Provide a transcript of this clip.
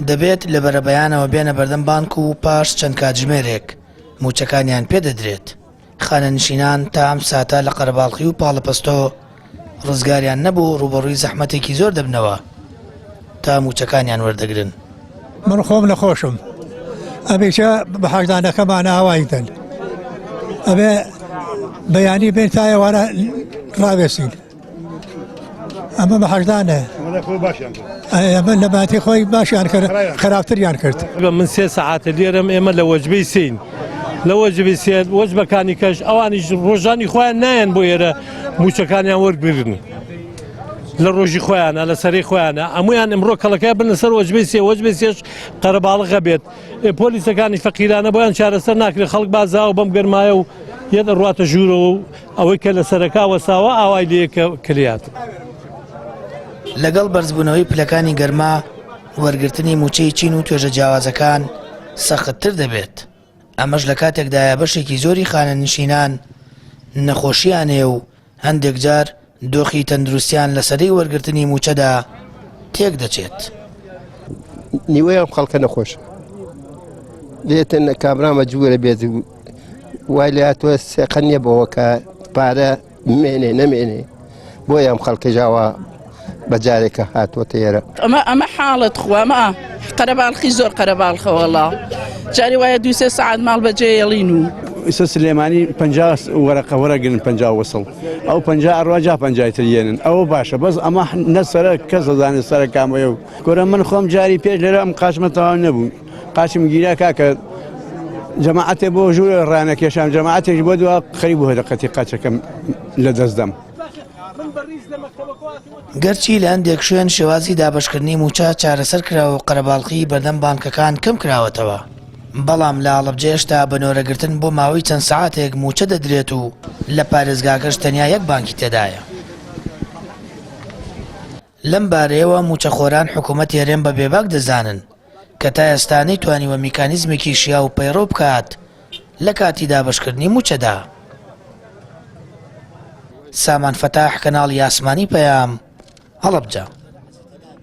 دەبێت لە بەرەبەیانەوە بێنە بەردەم بانک و پاش چەند کاتژمێرێک مووچەکانیان پێ دەدرێت. خانەنشینان تا ئەم ساتە لە قەرەباڵخی و پاڵەپەستۆ ڕزگاریان نەبوو ڕووبەڕووی زەحمەتێکی زۆر دەبنەوە تا مووچەکانیان وەردەگرن. من خۆم نەخۆشم ئەمیشە بە حاجدانەکەمان ئاوای دەن ئەبێ بەیانی بێن تا ئێوارە ڕاوێسین ئەمە بە حەشدانە ئەمە لە باتی خۆی باشیان کرد خراپتریان کرد من سێ سەعاتە لێرەم ئێمە لە وەجبەی سین لە وەجبی سێ وەجبەکانی کەش ئەوانیش ڕۆژانی خۆیان نایەن بۆ ئێرە موچەکانیان وەرگن لە ڕۆژی خۆیانە لە سەری خۆیانە ئەمویان ئەمڕۆ کەڵەکە بن لەسەر وەجبەی سێ وەجبەی سێش قەرەباڵغە بێت پۆلیسەکانی فەقیرانە بۆیان چارەسەر ناکرێت خەڵک بازاوە بەم گەرمایە و یە دەڕواتە ژوورەوە و ئەوەی کە لە سەرەکا وەساوە ئاوای لێ کە کلیات. لەگەڵ بەرزبوونەوەی پلەکانی گەرما، وەرگرتنی مووچەی چین و توێژە جیاوازەکان سەختتر دەبێت، ئەمەش لە کاتێکدایە بەشێکی زۆری خانەنشینان نەخۆشییان هەیە و هەندێکجار دۆخی تەندروستیان لە سەرەی وەرگرتنی مووچەدا تێکدەچێت. نیوەی ئەم خەڵکە نەخۆشە دێتن کابرا مەجبورە بێت وای لە هاتووە سێقە نییە بەوە کە پارە مێنێ نەمێنێ بۆیە ئەم خەڵکە ژاوە بە جارێکە هاتووەتە ئێرە. ئەمە ئەمە حاڵت خوا ئەمە قەرەباڵخی زۆر قەرەباڵخە وەڵا جاری وایە دوو سێ سەعات ماڵ بەجێ یەڵین و. ئیسە سلێمانی 50 وەرەقە وەرەگرن 50 وەسڵ ئەو 50 ئەڕوا جا 50 تر یەنن ئەوە باشە بەس ئەمە نە سەرە کەس دەزانێت سەرە کامەیە و کورە من خۆم جاری پێش لێرە ئەم قاچمە تەواو نەبوو قاچم گیرا کاکە جەماعەتێ بۆ ژوورە ڕانەکێشام جەماعەتێک بۆ دوا خەریک بوو هەدەقەتی قاچەکەم لە دەست دەم. گەرچی لە هەندێک شوێن شێوازی دابەشکردنی مووچە چارەسەر کراوە و قەرەباڵخیی بەردەم بانکەکان کەم کراوەتەوە، بەڵام لە هەڵەبجە هێشتا بە نۆرەگرتن بۆ ماوەی چەند سەعاتێک مووچە دەدرێت و لە پارێزگاکەش تەنیا یەک بانکی تێدایە. لەم بارەیەوە مووچەخۆران حکوومەتی هەرێم بە بێباک دەزانن کە تا ئێستا نەیتوانیوە میکانیزمێکی شیاو پەیڕەو بکات لە کاتی دابەشکردنی مووچەدا. سامان فەتاح، کەناڵی ئاسمانی پەیام، هەڵەبجە.